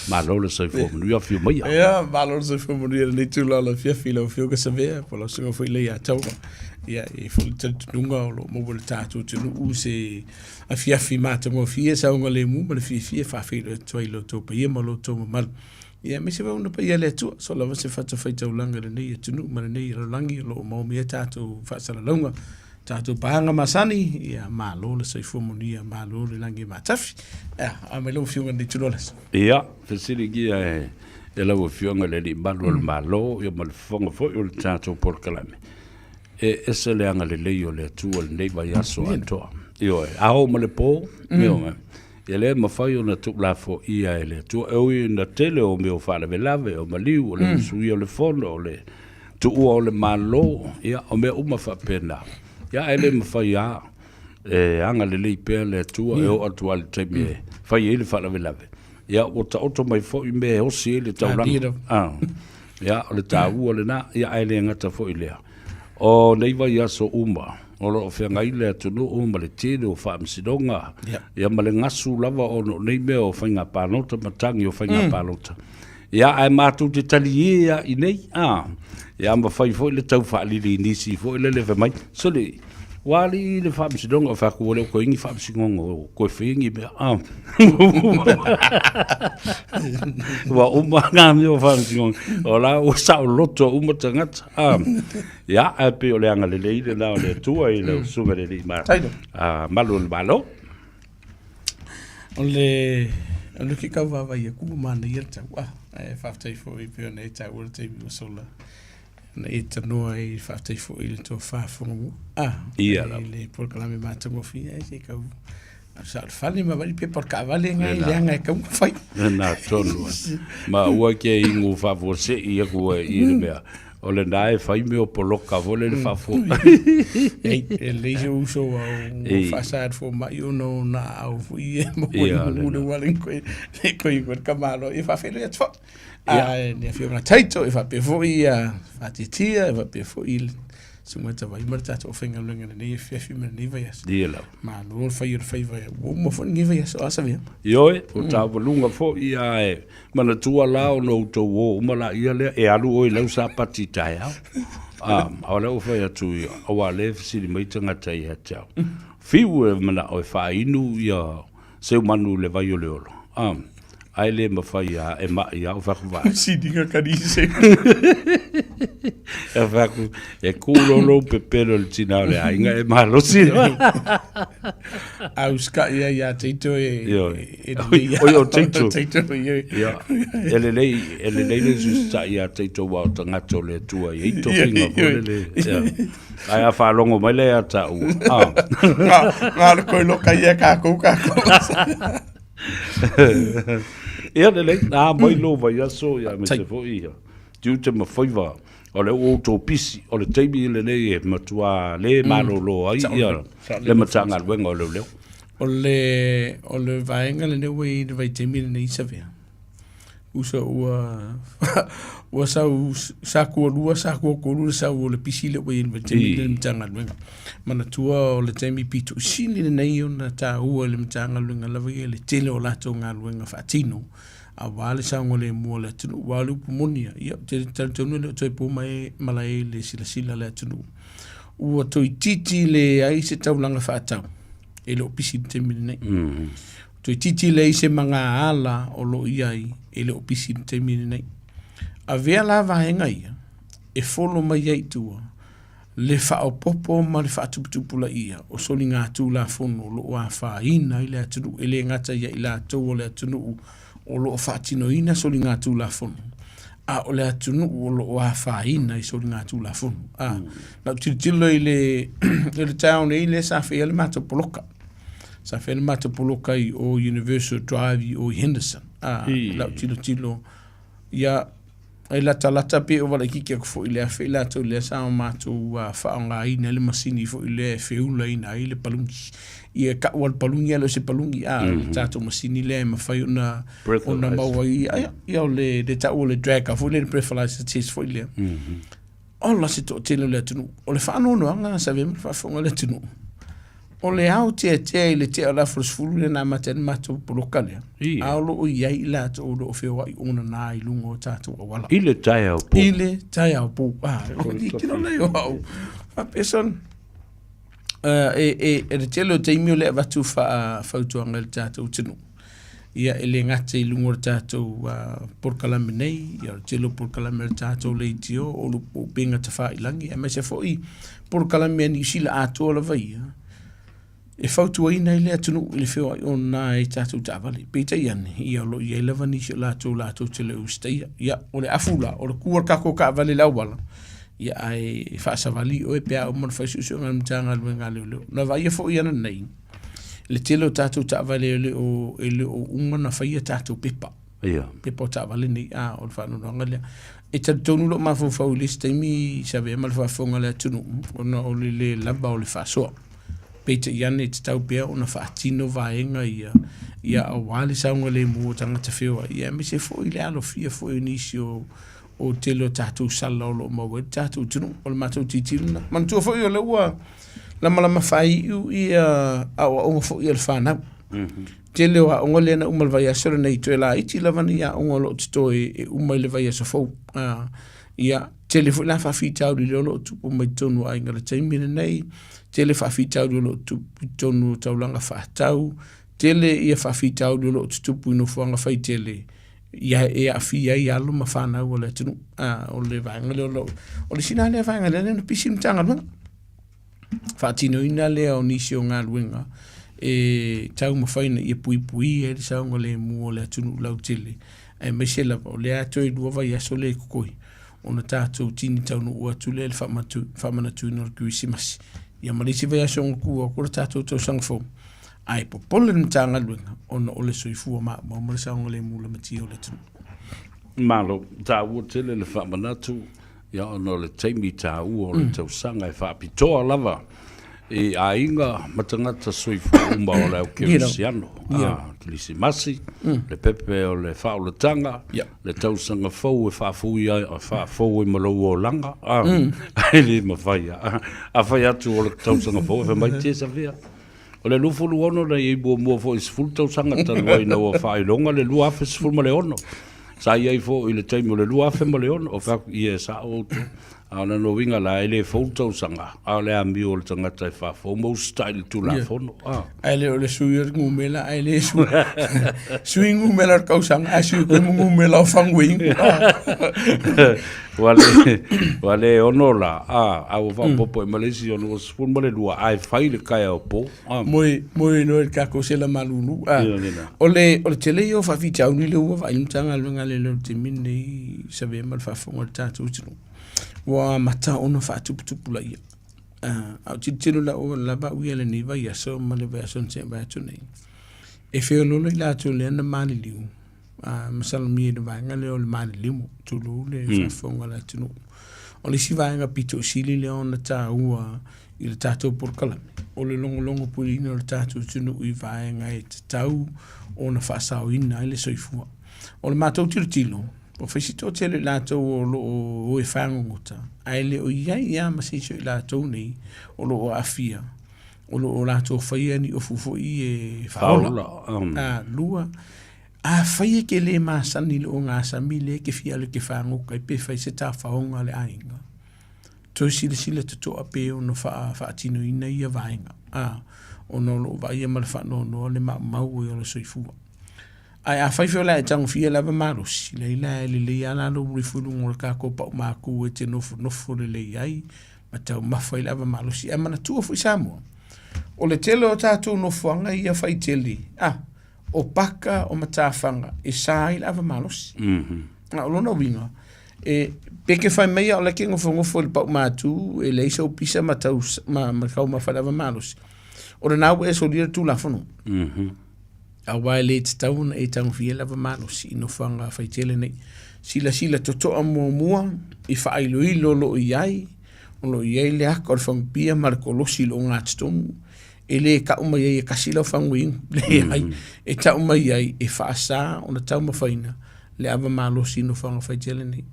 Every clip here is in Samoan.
Malo le soifua manuia, afio maia. Ia, malo le soifua manuia i lenei itula o le afiafi i lau Afioga Savea, po o lau susuga foi Leiataua. Ia, e i ai foi le talitonuga o lo o maua e le tatou atunuu se afiafi matagofie, saogalemu ma le fiafia e faafeiloai atu ai i lo outou paia ma lo outou mamalu. Ia, aemaise foi ona paia e le Atua, so lava se fatafaitaulaga i lenei atunuu ma lenei lalolagi o lo o maua mai ai tatou faasalalauga, tatou paaga masani, ia malo le soifua manuia, malo le lagi e matafi. Ia, a mai lau Afioga i lenei itula o le aso. Ia, fesiligia e lau Afioga i le Alii Malu o le Malo, ia ma le fofoga foi o le tatou polokalame. E ese le agalelei o le Atua i lenei vaiaso atoa. Ioe, a oo ma le po, ioe, e le mafai ona tuulafoaia e le Atua. E ui ina tele o mea o faalavelave, o maliu, o le usuia o le fono, o le tuua o le Malo, ia, o mea uma faapena. Ia, ae le mafai lava e agalelei pea le Atua e oo atu lava i le taimi e fai ai le faalavelave. Ia, ua taoto mai foi mea e osi ai le taulaga. Ah. Ia, o le taua lena, ia, ae le gata foi i lea. O nei vaiaso uma, o lo o feagai le atunuu ma le tele o faamasinoga, ia ma le gasu lava ona o nei mea o faiga palota ma tagi o faiga palota. Ia, ae matou te talie lava i inei, a, ia ma fai foi le tau faalili i nisi foi lele fai mai, sole, Ua alii le faamasinoga o fai atu ua le o toe i ai ni faamasinoga o toe faia ni mea. Ah. Ua uma ngā mea o faamasinoga. O la ua saoloto uma tagata. Ah. Ia, ae pei o le agalelei lena o le Atua i lau susuga i le Alii ma ah, malu o le Malo. O le o le ke kau vaavaai atu ua manaia le tau. Ah, ae faafetai foi pei ona e taua le taimi ua sola. Na e tanoa ai faafetai foi i le tofa fogamua. Ah, Ia lava. i le polokalame matagofie ai se kau sa o le fale ma vali pepa o le taavale ngai leaga e tau ona fai. Lena tonu. Ma ua ke ingu faafuasei aku ai i le mea. O lena e fai mea o poloka foi lele faafua. Ei, e lelei se uso au Ei. faasa i le fomai ona o na aao foi e maua Ia, i lena. le ua le koe le koe koe ka malo e faafeiloai atu foi. A le afioga Taito e faapea foi ia Faatietia e faapea foi le susuga Tavai ma le tatou aufaigaluega i lenei afiafi ma lenei vaiaso. Ia lava. Malo le fai o le faiva ua uma foi lenei vaiaso a Savea. Ioe, o taualuga foi ae manatua la ona outou o uma laia lea e alu oe i lau sapati i taeao. A, o lea ua fai atu, aua o lea e fesili mai tagata ia te au. Fiu e manao e faainu ia Seumanu i le vai o le olo. A, ae le mawhai a e mai a o whaku vai. Siniga kanise. E whaku, e kūlolo pepelo le tina o le aiga e malosi. A uska ia ia teito e... Io. E lelei. Oi, o teito. Teito, io. Ia, e lelei, e lelei le susita'i ia teito wa o tagata o le Atua i ai tofiga foi lele. Ia. Ae a faalogo mai lea ia taua. Ah. Ngā le koe loka ia kākou kākou. Ia lelei, nā mai lō vaiaso, ia me se foi ia. Tiute ma faiva, o le ua outou pisi, o le taimi lenei e matua le malolo ai ia le Matagaluega o Leoleo. O le, o le vaega lenei ua i ai i le vaitaimi lenei Savea, Uso ua ua sau sa kualua sa kuatolu le sau o le pisi lea ua i ai i le vaitaimi lenei i le Matagaluega. Manatua o le taimi pito sili lenei ona taua i le Matagaluega lava ia le tele o latou galuega faatino aua le saogalemu o le atunuu. Aua o le upu moni lava, ia ou te talitonu e le o toe po mai malae i le silasila a le atunuu, ua toeitiiti leai se taulaga faatau e le o pisi i le taimi lenei. Toeitiiti leai se magaala o lo o i ai e le o pisi i le taimi lenei. Avea la vaega ia e folo mai ai i tua le faaopoopo ma le faatuputupulaia o soligatulafono o lo o afaina ai le atunuu, e le gata ia i latou o le atunuu o lo o faatinoina soligatulafono, a o le atunuu o lo o afaina i soligatulafono. A, na ou tilotilo i le, i le taeao nei lea sa faia le matou poloka. Sa faia le matou poloka i o Universal Drive i o i Henderson. A, lau tilotilo, ia, e latalata pe ova laitiiti atu foi i le 1000 i latou lea sa matou faaaogaina ai le masini foi lea e feulaina ai le paluni. Ia e tau lava le paluni ae le o se paluni, a, le tatou masini lea e mafai ona ona maua ai, ia, ia o le, le tau o le dragger foi lea, le breathalyzer test foi lea. Ola se toatele o le atunuu. O le faanoanoaga sa avea ma le faafofoga a le atunuu. O le aoteatea i le tea o le afa o le 10 lea na amata ai le matou poloka lea, a o lo o i ai i latou o lo o feoai onana i luga o tatou auala. I le taeao pō. I le taeao pō. Ah, o le tino nei o au. Faapea son, e le tele o taimi o le avatu fautuaga i le tatou atunuu. Ia e le gata i luga o le tatou polokalame nei, ia o le tele o polokalame a le tatou leitio, o upega tafailagi, aemaise foi polokalame a Niu Sila atoa lava ia, e fautuaina ai le atunuu i le feoai ona e tatou taavale. Peitai ane, ia o lo o i ai lava nisi o latou latou te le o usitaia. Ia, o le afu la, o le ku o le tatou taavale i le auala, ia ae faasavali oe pe a uma ona fai suesuega a le Matagaluega a Leoleo. Na vaaia foi ananei, le tele o tatou taavale e le o uma ona faia tatou pepa. Ia. Pepa o taavale nei, a, o le faanoanoaga lea. E talitonu lou mafaufau i le isi taimi sa avea ma le faafofoga a le atunuu, ona o le le lava o le faasoa. Peitai ane e tatau pea ona faatino vaega ia, ia aua le saogalemu o tagata feoai, ia aemaise foi le alofia foi o nisi o o tele o tatou sala o lo o maua ai le tatou atunuu. O le matou tilotilo lena. Manatua foi o lea ua lamalama faaiu ia aoaoga foi a le fanau. Tele o aoga lea na uma i le vaiaso lenei, toe laiti lava ni aoga o lo o totoe e uma i le vaiaso fou. Ia, tele foi la faafitauli lea o lo o tupu mai totonu o aiga i le taimi lenei, tele faafitauli o lo o tupu i totonu o taulaga faatau, tele ia faafitauli o lo o tutupu i nofoaga faitele ia e aafia ai alo ma fanau a le atunuu. O le vaega lea o lo o, o le isi la lea vaega lea na pisi le Matagaluega. Faatinoina lea o nisi o galuega e taumafai ina ia puipuia ai le saogalemu o le atunuu lautele, aemaise lava o lea toe 2 vaiaso lea e totoe ona tatou tini taunuu atu lea i le faamanatuina o le Kerisimasi. Ia ma le isi vaiaso ona tu atu le tatou tausaga fou, ae popole le Matagaluega ona o le soifua maumau ma le saogalemu lamatia o le atunuu. Malo, taua tele le faamanatu Ia ona o le taimi taua o le tausaga e faapitoa lava i aiga ma tagata soifua uma o le au kerisiano. Kerisimasi, le pepe o le faaolataga, le tausaga fou e faafou ai ma lou olaga, e le mafai lava. A fai atu o le tausaga fou, e fai mai, te Savea, o le 26 na i ai muamua foi i le 10 tausaga talu ai ina ua faailoga le 2016. Sa i ai foi i le taimi o le 2006, ou fai atu, ia e sao outou. A o lona uiga la, e le fou le tausaga, a o le amio o le tagata e faafou ma usitai i le Tulafono. Yeah. Ae le o le sui o le numera, ae le sui. Sui numera o le tausaga, ae sui koe mo numera o faguinu. Ua le ono la, a ua faaopoopo ai ma le isi ono 12, ae fai le taeao po. Moe, moe loa i le tatou sela malulu. O le, o le tele ia o faafitauli lea ua vaai le Matagaluega a Leoleo i le taimi lenei, Savea ma le faafofoga a le tatou atunuu, ua amata ona faatuputupulaia. A o tilotilo lava au ia i lenei vaiaso ma le vaiaso na tea atu nei, e feoloolo i latou lea na maliliu, masalomia i le vaega lea o le maliliu, tulou le faafofoga a le atunuu. O le isi vaega pito sili lea ona taua i le tatou polokalame, o le logologo puipuiina o le tatou atunuu i vaega e tatau ona faasaoina ai le soifua. O le matou tilotilo, ua fai si toatele o i latou o lo o o e fagogota, ae le o i ai lava ma se isi o i latou nei o lo o aafia, o lo o latou faia ni ofu foi e faaola. Lua, afai e te le masani i le ogasami lea e te fia alu e te fagota ai pe fai se tafaoga a le aiga, toe silasila totoa pe ono faatinoina ia vaega, ona o lo o vaaia ma le faanoanoa le maumau ai o le soifua. Ae afai foi o le a e tagofia lava malosi, leai la e lelei lava la lou ifo i luga o le tatou paumatu e te nofonofo lelei ai ma taumafa ai le ava malosi. Ae manatua foi Samoa, o le tele o tatou nofoaga ia faitele, o paka, o matafaga e sa ai le ava malosi. A o lona uiga, e pe ke fai mai o la ke nofonofo i le paumatu e leai sau pisa ma tau ma taumafa i le ava malosi, o lena ua e solia le Tulafono. Aua e le tatau ona e tagofia le ava malosi i nofoaga faitele nei. Silasila totoa muamua i faailoilo o lo o i ai, o lo o i ai le aka o le fagupia ma le kolosi i le ogatotonu, e le tau mai ai e kasi lau faguinu, leai, e tau mai ai e faasa ona taumafaina le ava malosi i nofoaga faitele nei.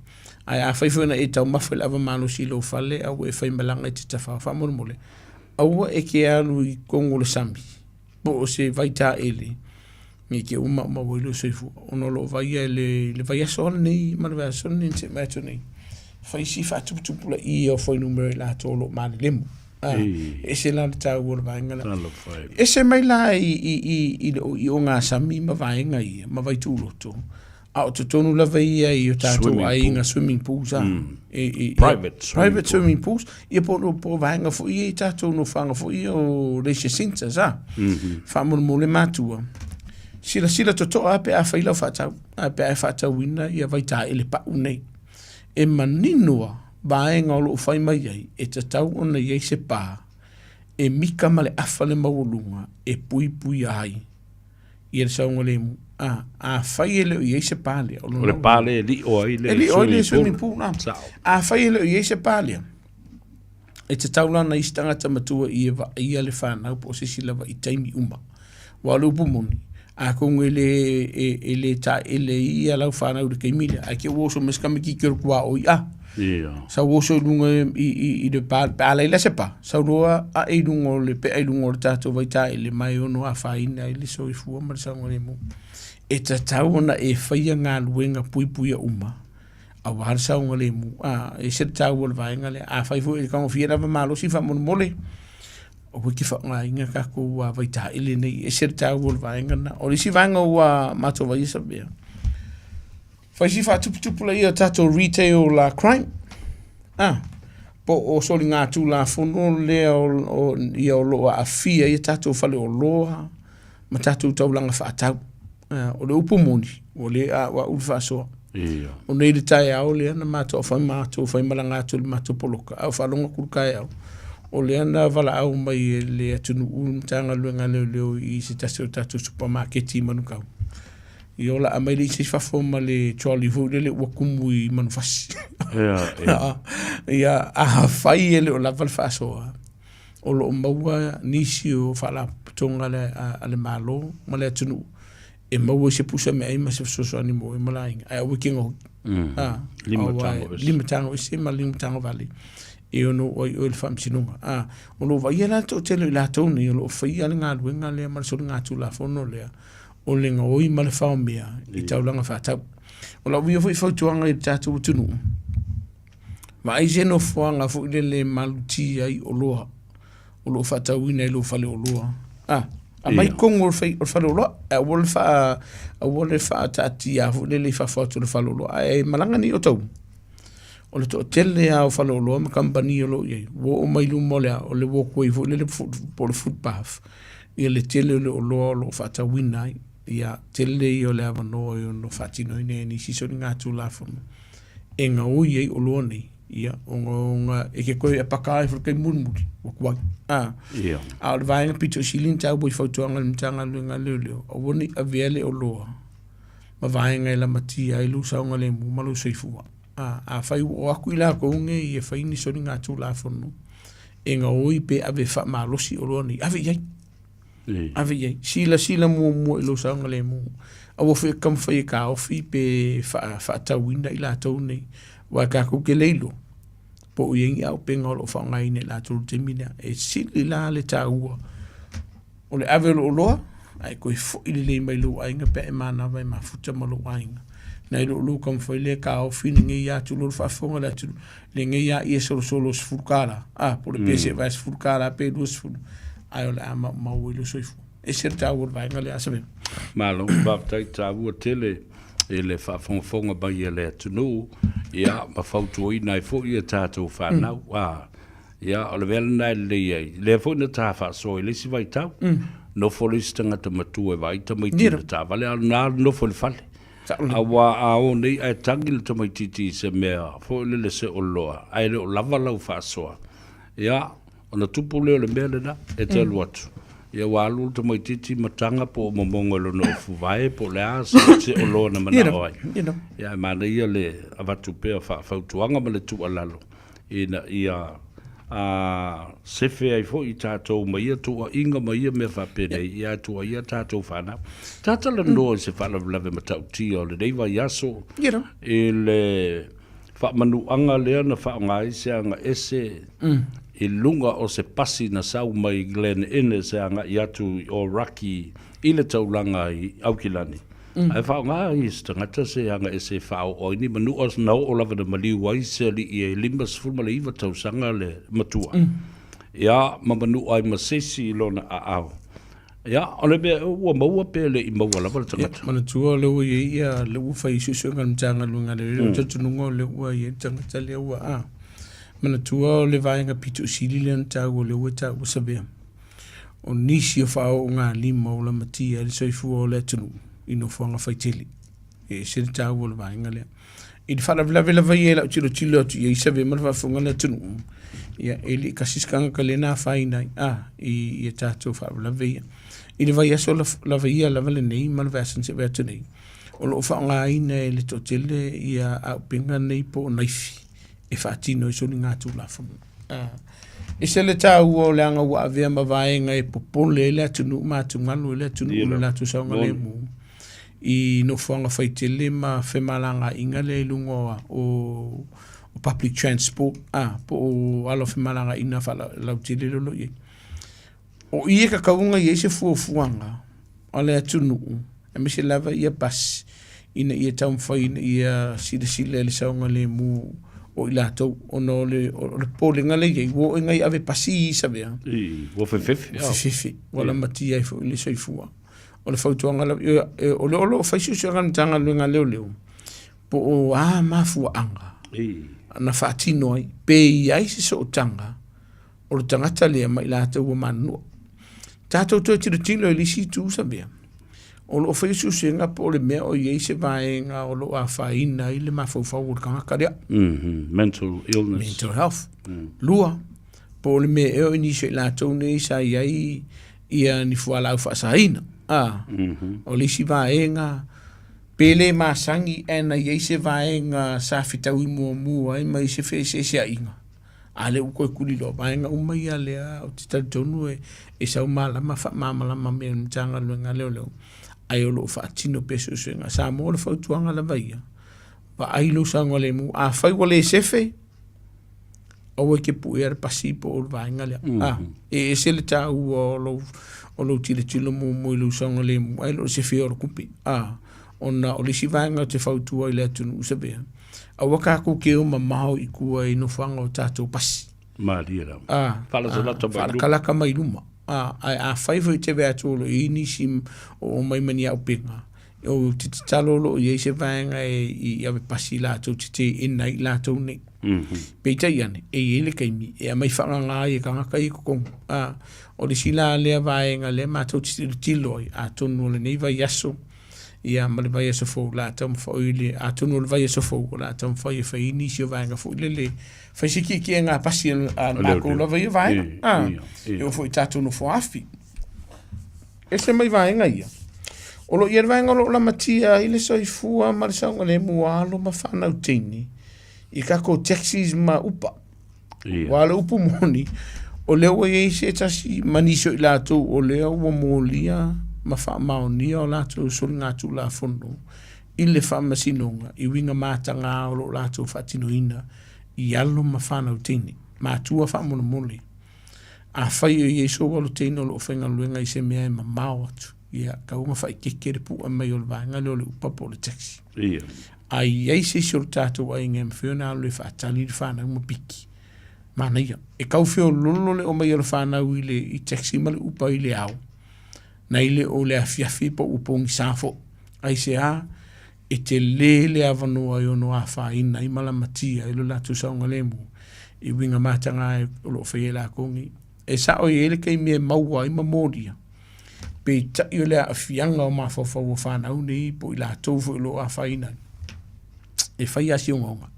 Ae afai foi na e taumafa i le ava malosi i lou fale, a ua e faimalaga i te tafao, faamolemole. Aua e ke alu i totonu o le sami po o se vaitaele ne i te i ua maumau ai lou soifua ona o lo o vaaia i le vaiaso lava lenei ma le vaiaso lenei na tea mai atu nei, fai si faatuputupulaia o fuainumera i latou o lo o malelemo. E ese la le taua o le vaega lea. Ese mai la i le ogasami ma vaega ia ma vaituuloto, a o totonu lava ia i o tatou aiga swimming pools a. Private private swimming pools, ia po o vaega foi ia i tatou nofoaga foi ia o leisure centres a. Faamolemole matua, silasila totoa pe a fai lau faatau, pe a e faatauina ia vaitaele pau nei. E manino lava vaega o lo o fai mai ai, e tatau ona i ai se pa e mika ma le afa le maualuga e puipuia ai ia le saogalemu. A, afai e le o i ai se pa lea, o le pa lea e lio ai le, e lio ai le swimming pool, a. Afai e le o i ai se pa lea, e tatau la ona i ai se tagata matua i e vaaia le fanau po o se isi lava i taimi uma. Aua o le upu moni, atonu e le, e le taele ai ia lau fanau i le taimi lea, ae te i ua oso mai se tamaititi o le tuaoi a. Ia. Sau oso i luga i le pa, pe a leai la se pa, sau loa ae i luga o le pea i luga o le tatou vaitaele ma e ono afaina ai le soifua ma le saogalemu. E tatau ona e faia galuega puipuia uma aua le saogalemu. A, e ese le taua o le vaega lea. Afai foi e tagofia lava malosi faamolemole, aua e te faaaogaina tatou vaitaele nei, e ese le taua o le vaega lena. O le isi vaega ua matou vaai e mea, fai si faatuputupulaia o tatou retail crime, po o soligatulafono lea ia o lo o aafia ai a tatou faleoloa ma tatou taulaga faatau. O le upu moni, ua le a'ua'u le faasoa. O nei le taeao lea na matou fai matou faimalaga atu i le matou poloka, a o faalogo atu i le taeao, o lea na valaau mai e le atunuu le Matagaluega a Leoleo i se tasi o tatou supamaketi i Manukau. Ia o laa mai le isi i fafo ma le trolley foi lele ua tumu i manufasi. Ia, afai e le o lava le faasoa, o lo o maua nisi o faalapotopotoga a le Malo ma le atunuu e maua ai se pusa meaai ma se fesoasoani mo e ma le aiga, ae aua e te gaoi. Lima tago ese ma lima tago vale e ono oo ai oe i le faamasinoga. O lo o vaaia la le toatele o i latou nei o lo o faia le galuega lea ma le soligatulafono lea o le gaoi ma le faomea i taulaga faatau. O lau ia foi fautuaga i le tatou atunuu, Vaai se nofoaga foi lele e malutia ai oloa o lo o faatauina i lou faleoloa. Ah, aumai i totonu o le faleoloa, ae aua le faa, aua le faataatia foi lele i fafo atu o le faleoloa. Ae malaga nei outou, o le toatele lava o faleoloa ma kamupani o lo o i ai, ua oo mai luma o le a, o le walkway foi lele po o le footpath, ia le tele o le oloa o lo o faatauina ai. Ia, tele ia o le avanoa e ono faatinoina ai e nisi soligatulafono e gaoi ai oloa nei, ia, ona e ke toe apaka ai foi le taimi mulimuli, ua tuai. A, Ia. a o le vaega pito sili ona taua i fautuaga a le Matagaluega a Leoleo, aua ne i avea le oloa ma vaega e lamatia ai lou saogalemu ma lou soifua. A, afai ua oo atu i latou nei e fai ni soligatulafono e gaoi pe ave e faamalosi oloa nei, ave i ai. Ave i ai. Silasila muamua i lou saogalemu. Aua foi e taumafai e taofi pe faatauina i latou nei, aua tatou te le iloa po o i ai ni auupega o lo o faaaogaina e latou i le taimi lea. E sili la le taua o le ave o lou oloa ae toe foi lelei mai i lou aiga pe a e manava e mafuta ma lou aiga. Nai lo lou taumafai lea e taofi lenei atunuu le faafofoga a le atunuu, lenei lava ia solosolo $10, a, po o le pese e vae $10 pe 20, ae o le a maumau ai lou soifua. E ese le taua o le vaega lea, Asavela. Malo, faafetai taua tele i le faafogafoga mai a le atunuu, ia, ma fautuaina ai foi a tatou fanau. A, ia, o le mea lena e lelei ai, lea foi na ta faasoa i le isi vaitau, nofo le isi tagata matua e vaai tamaiti i le taavale, a o lena le nofo i le fale. Aua a o nei ae tagi le tamaitiiti i se mea foi lele se oloa, ae le o lava lau faasoa, ia, ona tupu lea o le mea lena, e te alu atu, ia ua alu le tamaitiiti ma taga po o momoga i lona ofuvae po o le a se oloa na manao ai. Ia ae manaia le avatu pea o faafautuaga ma le tuualalo ina ia sefe ai foi tatou ma ia tuuaiga ma ia mea faapenei, ia ae tuuaia tatou fanau. Ta talanoa i se faalavelave matautia o lenei vaiaso i le faamanuaga lea na faaaoga ai se agaese. i luga o se pasi na sau mai Glen Innes e agai atu i Ōraki i le taulaga i Aukilani, ae faaaoga ai e se tagata se aga ese e faaoo ai ni manua na oo lava ina maliu ai se alii e 59 tausaga le matua, ia, ma manua ai ma se isi i lona aao. Ia, o le mea ua maua pe le i maua lava le tagata? Ia, manatua o lea ua i ai ia, lea ua fai suesuega a le Matagaluega a Leoleo, mm. talitonuga o lea ua i ai le tagata lea ua, a. Manatua o le vaega pito sili lea na taua o lea ua taua savea. O nisi o faaoogalima o lamatia ai le soifua o le atunuu i nofoaga faitele. E ese le taua o le vaega lea. I le faalavelave lava ia i lau tilotilo atu i ai save ma le faafofoga a le atunuu, ia e le i tasi se tagata lea na afaina ai a i ia tatou faalavelave ia. I le vaiaso lava ia lava lenei ma le vaiaso na se'i atu nei, o lo o faaaogaina e le toatele ia auupega nei po o naifi e faatino ai soligatulafono. A ese le taua o leaga ua avea ma vaega e popole ai le atunuu ma atugalu ai le atunuu i lo latou saogalemu. I nofoaga faitele ma femalagaaiga lea i luga o public transport a po o ala o femalagaaiga faalautele lea o lo o i ai. O i e tatau ona i ai se fuafuaga a le atunuu aemaise lava ia pasi ina ia taumafai ina ia silasila i le saogalemu o i latou ona o le popolega lea e i ai ua oo ina ave pasi i Savea. Ua fefefe. Ua fefefe, ua lamatia ai foi le soifua. O le fautuaga lava, o lea o lo o fai suesuega a le Matagaluega a Leoleo, po o a mafuaaga na faatino ai, pe i ai se sootaga o le tagata lea ma i latou ua manunua. Tatou toe tilotilo i le isi itu Samia, o lo o faia suesuega po o le mea o i ai se vaega o lo o afaina ai le mafaufau o le tagata lea. Mental illness. Mental health. Lua, po o le mea ea o i nisi o i latou nei sa i ai ia ni fualaau faasaina. A, mm -hmm. o le isi vaega, pe le masani ae na i ai se vaega sa fetaui muamua ai ma i se feeseeseaiga. A lea ua toe tuli loa vaega uma ia lea ou te talitonu e, e sau malama faamalamalama mai e le Matagaluega a Leoleo, ae o lo o faatino pea suesuega. Samoa o le fautuaga lava ia, vaai lou saogalemu, afai ua le sefe, aua e te puea le pasi po o le vaega lea. Mm -hmm. E ese le taua o lou, o lou tilotilo muamua i lou saogalemu, ae le o le sefea o le tupe. Ah, ona o le isi vaega ou te fautua i le atunuu Savea, aua tatou te o mamao i tua i nofoaga o tatou pasi. Malie lava. Ah, Faalatalata mai luma. Faalatalata mai luma. Ah, ae afai foi e te vaai atu o lo o i ai nisi o omai ma ni auupega, Ou te tatalo o lo o i ai se vaega e i ave pasi latou te teena ai i latou nei. Mm -hmm. Peitai ane, e i ai le taimi e aumai faagaga ai e tagata ia i totonu. A, o le isi la lea vaega lea matou te tilotilo ai, atonu o lenei vaiaso, ia ma le vaiaso fou o le a taumafai le, atonu o le vaiaso fou o le a taumafai e fai ai nisi o vaega foi lele, fai se kiekiega pasi a matou lava ia vaega. A, e oo foi i tatou nofoafi. Ese mai vaega ia. O lo o i ai le vaega o lo o lamatia ai le soifua ma le saogalemu o alo ma fanau teine i tatou taxis ma upa. Ia. Aua o le upu moni, o lea ua i ai se tasi ma nisi o i latou o lea ua molia ma faamaonia o latou soligatulafono i le faamasinoga i uiga mataga o lo o latou faatinoina i alo ma fanau teine. Matua faamolemole. Afai o i ai sou alo teine o lo o faigaluega i se mea e mamao atu, ia, tau ona faaeteete le pu'a mai o le vaega lea o le upa po o le taxi. Ia. A i ai se isi o le tatou aiga e mafai ona alu e faatali le fanau ma piki, manaia. E tau feoloolo le omai o le fanau i le i taxi ma le upa i le ao, nai le o le afiafi po ua pogisa foi. Aisea? E tele le avanoa e ono afaina ai ma lamatia ai lo latou saogalemu i uiga mataga o lo o faia e latou nei. E sao e i ai le taimi e maua ai ma molia, peitai o le aafiaga o mafaufau o fanau nei po o i latou foi o lo o afaina ai, e fai lava si ogaoga.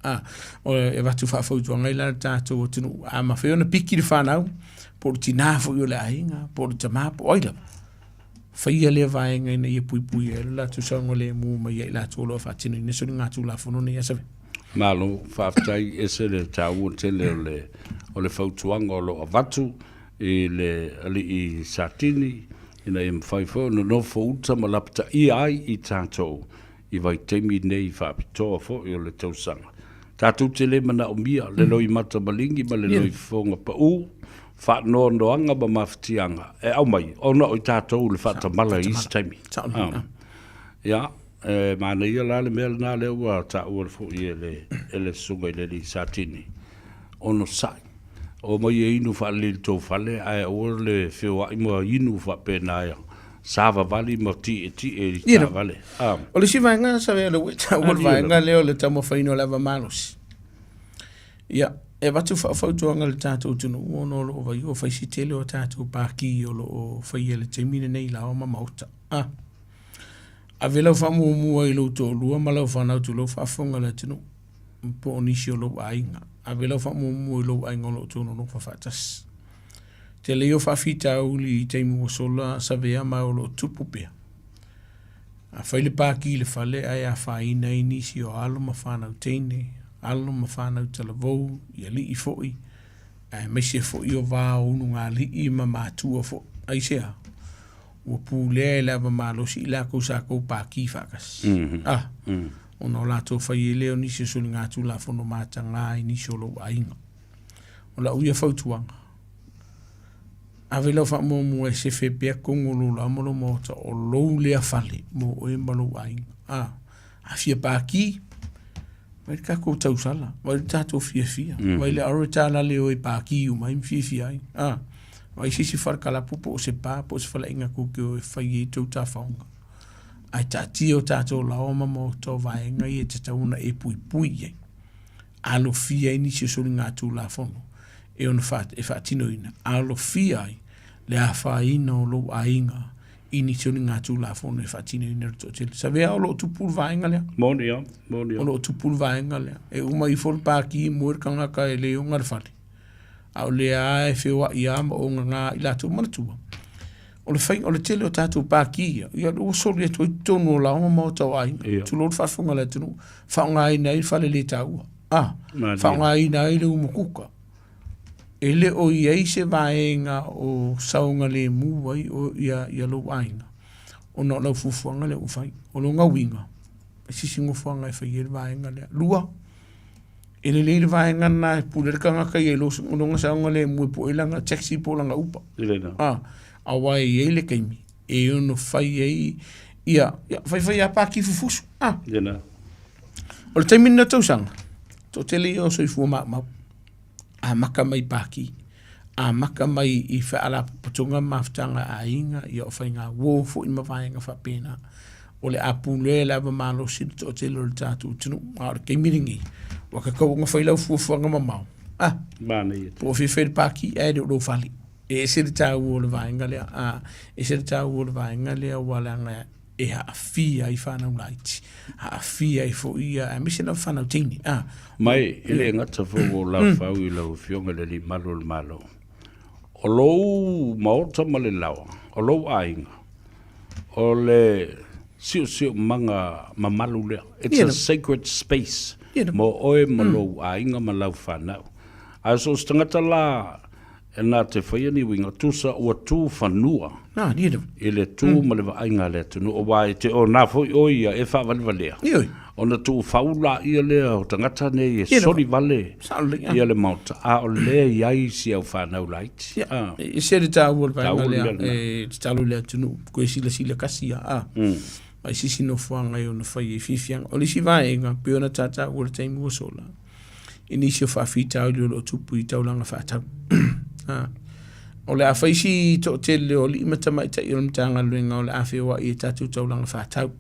E avatu faafautuaga ai la le tatou atunuu, a mafai ona piki le fanau, po o le tina foi o le aiga, po o le tama, po o ai lava, faia lea vaega ina ia puipuia ai lo latou saogalemu mai ia i latou o lo o faatinoina soligatulafono nei ia Save. Malo, faafetai, e ese le taua tele o le, o le fautuaga o lo o avatu i le alii Satini ina ia mafai foi ona nofo uta ma lapataia ai i tatou i vaitaimi nei faapitoa foi o le tausaga. Tatou te le manaomia le loimata maligi ma le loifofoga pau, faanoanoaga ma mafatiaga e aumai ona o i tatou le faatamala i isi taimi. Ia, e manaia la le mea lena lea ua taua foi e le, e le susuga i le alii Satini, onosai. Oo mai e inu faalelei i le tou fale ae aua le feoai ma inu faapena e savavali ma tietie i taavale. Ah. O le isi vaega sa le ua taua le vaega lea o le taumafaiina o le ava malosi. Ia, e avatu faufautuaga i le tatou atunuu ona o lo o vaai ua fai si tele o tatou paki o lo o faia i le taimi lenei i laoa ma maota. Ah. Ave lau faamuamua i lou toalua ma lau fanau tulou faafofoga le atunuu po o nisi o lou aiga. Ave lau faamuamua i lou aiga o lo o outou nonofo faatasi. Tele ia o faafitauli i taimi ua sola savea ma o lo o tupu pea. A fai le paki i le fale ae afaina ai nisi o alo ma fanau teine, alo ma fanau talavou, i alii foi, aemaise foi o va o ulugalii ma matua foi. Aisea? Ua pulea e le ava malosi i lakou sa kou paki faatasi. Mm -hmm. Ah, ona o latou fai ai lea o nisi o soligatulafono mataga i nisi o lou aiga. O lau ia fautuaga, ave lau faamuamua e sefe pea tonu o lou laoa ma lou maota o lou lea fale mo oe ma lou aiga. A, a fia paki, vai le tatou tausala, vai le tatou fiafia, vai le aro e tālale o e paki uma ai ma fiafia ai. A, vai se isi fale kalapu po o se pā po o se faleaiga tou te o e fai ai tou tafaoga. Ae taatia o tatou laoa ma maota o vaega ia e tatau ona e puipui i ai. Alofia ai nisi o soligatulafono e ono e faatinoina, alofia ai le afaina o lou aiga i nisi o soligatulafono e faatinoina e le toatele. Savea o lo o tupu le vaega lea. Moni lava, moni lava. O lo o tupu le vaega lea. E uma ifo le paki moe le tagata e le oga le fale. A o lea lava e feoai lava ma ogaga i latou manatua. O le faiga, o le tele o tatou paki ia, ia ua soli atu ai totonu o laoa ma maota o aiga. Ia. Tulou le faafofoga a le atunuu, faaaogaina ai le fale le taua. Ah, faaaogaina ai le umukuka. E le o i ai se vaega o saogalemu ai o ia, ia lou aiga, ona o lau fuafuaga lea ua fai. O lona uiga, e sisi nofoaga e fai ai le vaega lea. Lua, E lelei le vaega lena e pule le tagata ia i lona saogalemu e pue lana taxi po o lana Uber. Ah, aua e i ai le taimi e ono fai ai ia, ia faifai lava paki fufusu. Ah. O le taimi lena o tausaga, toatele ia o soifua maumau. Amata mai paki, amata mai i faalapotopotoga ma mafutaga a aiga, ia o faiga uo foi ma vaega faapena. O le a pulea le ava malosi le toatele o le tatou atunuu. A o le taimi lenei, ua tatau ona fai lau fuafuaga mamao. Ah, Manaia. Po o fia fai le paki ae le o lou fale. E ese le taua o le vaega lea. Ah, ese le taua o le vaega lea aua leaga e aafia ai fanau laiti, aafia ai foi ia, aemaise lava fanau teine. Ah. Mai, e le gata foi ua ou laufau i lau Afioga i le Alii Malu o le Malo. O lou maota ma le laoa, o lou aiga, o le siosiomaga mamalu lea. It's a sacred space mo oe ma lou aiga ma lau fanau. Ae so o se tagata la e na te faia ni uiga, tusa ua tu fanua i le tu ma le vaaiga a le atunuu, aua e te ona foi oe ia e faavalevalea, ona tuufau laia lea o tagata nei e soli vale ia le Maota, a o lea e i ai si au fanau laiti. Ia, e ese le taua o le vaega lea, e tatalo i le atunuu, toe silasila kasi ia, a. Mai se isi nofoaga e ono fai ai fiafiaga. O le isi vaega, pei ona ta taua i le taimi ua sola, i nisi o faafitauli o lo o tupu i taulaga faatau. O le a fai si toatele o alii ma tamaitai o le Matagaluega o le a feoai i tatou taulaga faatau.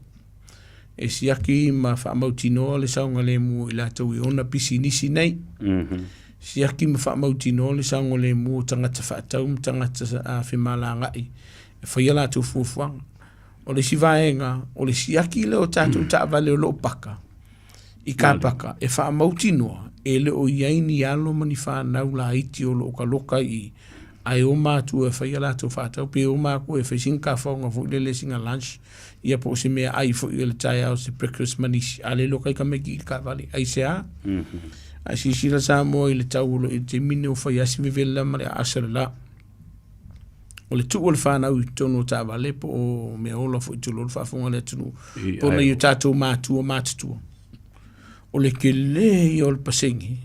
E siaki ma faamautinoa le saogalemu o i latou e ona pisinisi nei. Siaki ma faamautinoa le saogalemu o tagata faatau ma tagata femalagai e fai a latou fuafuaga. O le isi vaega, o le siaki lea o tatou taavale o lo o paka i kapaka e faamautinoa e le o i ai ni alo ma ni fanau laiti o lo o taloka i i, ae o matua e fai a latou faatau, pe o matua e fai sina tafaoga foi lele sina lunch, ia po o se meaai foi o le taeao se breakfast ma nisi, a le iloa kai tamaiti i le taavale. Aisea? Ae silasila Samoa i le tau o lo o i le taimi lenei ua fai lava si vevela ma le aasa o le la. O le tuu o le fanau i totonu o taavale po o mea ola foi tulou le faafofoga a le atunuu, po o nai o tatou matua matutua. O le telē ia o le pasene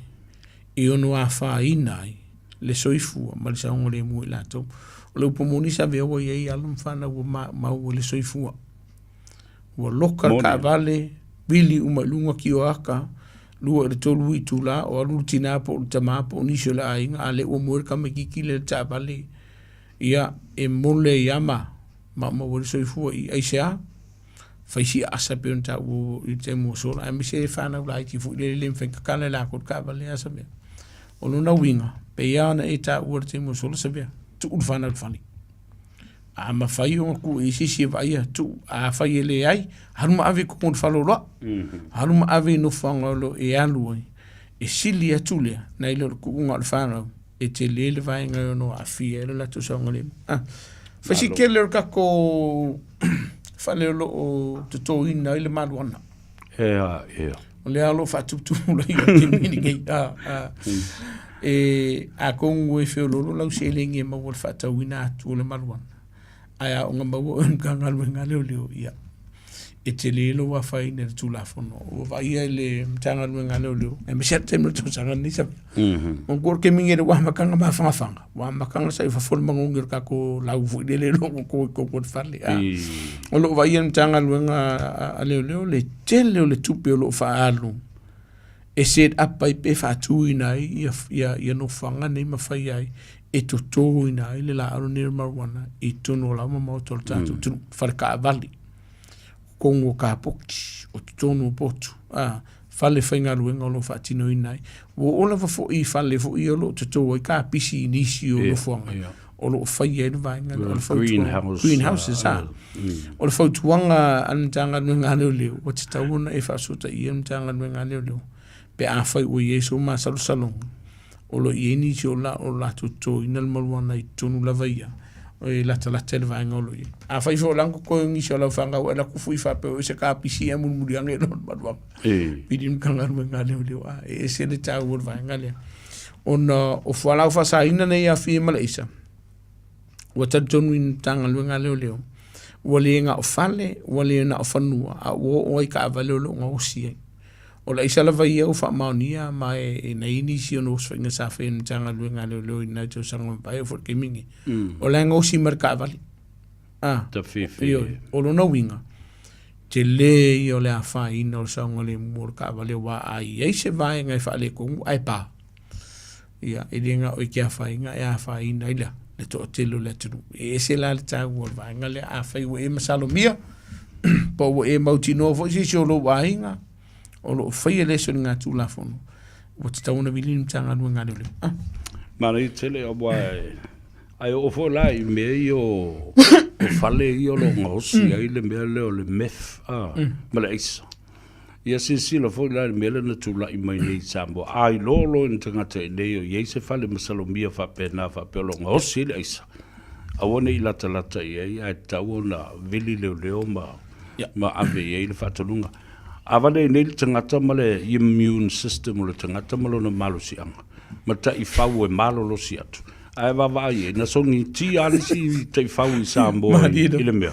e ono afaina ai le soifua ma le saogalemu o i latou. O le upu moni sa avea ua i ai alo ma fanau ua maua i le soifua. Ua loka le taavale, vili uma i luga tioata, 2 i le 3 itula o alu le tina po o le tama po o nisi o le aiga, a o lea ua moe le tamaitiiti lea i le taavale, ia, e mole ai lava ma maua ai le soifua i i. Aisea? Fai si aasa pei ona taua i le taimi ua sola, aemaise le fanau laiti foi lele e le mafai ona tatala e latou le taavale a Savea. O lona uiga, pei lava ona e taua i le taimi ua sola Savea, tuu le fanau i le fale. A mafai ona tuu i ai se isi e vaaia, tuu. Afai e leai, alu ma ave i totonu o le faleoloa. Alu ma ave i nofoaga o lo o e alu ai, e sili atu lea nai lo le tuuga o le fanau e tele le vaega e ono aafia ai le latou saogalemu. Ah, fai si tele o le tatou fale o lo o totoina ai le maluana. Ea, ea. O lea o lo o faatutumu lai o te mini nei. Ah, ah. E, atonu e feololo lau seleni e maua le faatauina atu o le maluana. Ae a oo ina maua oe i le Matagaluega a Leoleo, ia, e tele lou afaina i le Tulafono. Ua vaaia i le Matagaluega a Leoleo, aemaise lava le taimi o le tausaga lenei Sami. Manatua le taimi lenei ua amataga mafanafana, ua amataga sa i fafo le manogi o le tatou lau foi lele o lo o toto i totonu o le fale. O lo o vaaia e le Matagaluega a Leoleo le tele o le tupe o lo o faaalu e set up ai pe faatuina ai ia nofoaga nei ma fai ai e totoina ai le laau lenei o le marijuana i totonu o lava maota o le tatou atunuu, fale taavale, totonu o kapoti, o totonu o potu, fale faigaluega o lo o faatinoina ai. Ua oo lava foi i fale foi ia o lo o toto ai kapisi i nisi o nofoaga o lo o faia ai le vaega lea. O le fautuaga, greenhouses, O le fautuaga a le Matagaluega a Leoleo, ua tatau ona e faasootaia le Matagaluega a Leoleo pe afai ua i ai sou masalosaloga o lo o i ai nisi o latou totoina le maluana i totonu lava ia e latalata i le vaega o lo o i ai. Afai foi o la e totoe nisi o lau fanau e alu atu fui faapea o se kapisi e mulimuli ane i lona maluaga. Pili le Matagaluega a Leoleo, a e ese le taua o le vaega lea. Ona o fualaau faasaina nei e aafia ai ma le aisa, ua talitonu i le Matagaluega a Leoleo, ua le na o fale, ua le na o fanua, a ua oo lava i taavale o lo o gaosi ai. O le aisa lava ia ua faamaonia ma e na i ai nisi o osofaiga sa faia e le Matagaluega a Leoleo i lena tausaga ua mavae, oo foi i le taimi lenei. O la e gaosi mai le taavale. Ioe. O lona uiga, tele ia o le afaina o le saogalemu o le taavale aua a i ai se vaega e faaletonu ae pa, ia, e le na o i ke afaina, e afaina ai le toatele o le atunuu. E ese la le taua o le vaega lea. Afai ua e masalomia, po ua e mautinoa foi se isi o lou aiga o lo o faia lea soligatulafono, ua tatau ona vili le Matagaluega a Leoleo. Ah. Manaia tele aua ae oo foi la i mea ia o fale ia o lo o gaosi ai le mea lea o le meth ma le aisa. Ia silasila foi la i le mea lea na tulai mai nei i Samoa, a iloa loa e ni tagata i inei o i ai se fale masalomia faapena faapea o lo o gaosi ai le aisa, aua ne i latalata i ai ae tatau ona vili leoleo ma, ma ave i ai le faatonuga. A vale i inei le tagata ma le immune system o le tagata ma lona malosiaga, ma taifau e malolosi atu, Ae vaavaai i ai, na sogitia lava le isi taifau i Samoa i le mea.